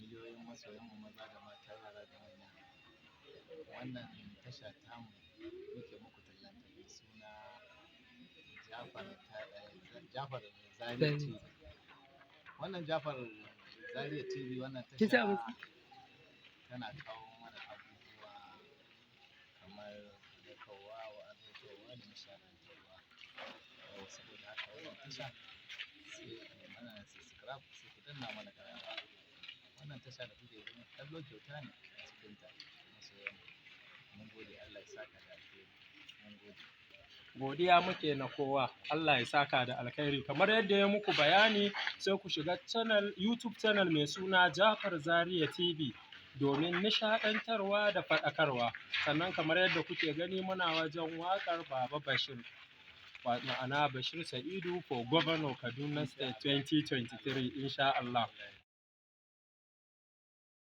Miliyoyin masoyanmu maza da mata, yara da manya. Wannan tasha tamu muke muku tallanta mai suna Jafar, Jafar Zaria TV. Wannan Jafar Zaria TV, wannan tasha tana kawo mana abubuwa kamar faɗakarwa, wa'azantarwa da nishaɗantarwa. Yau saboda haka wannan tasha, sai ku mana subscribe, sai ku danna mana ƙararrawa. Wannan tasha da kuke gani, kallo kyauta ne a cikinta, masoyanmu. Mun gode, Allah ya saka da alheri. Mun gode. Godiya muke na kowa, Allah ya saka da alkhairi. Kamar yadda ya muku bayani, sai ku shiga channel, YouTube channel mai suna Jafar Zaria TV domin nishaɗantarwa da faɗakarwa. Sannan kamar yadda kuke gani, muna wajen waƙar Baba Bashir, ma'ana Bashir Sa'idu for Governor Kaduna State 2023, insha Allah.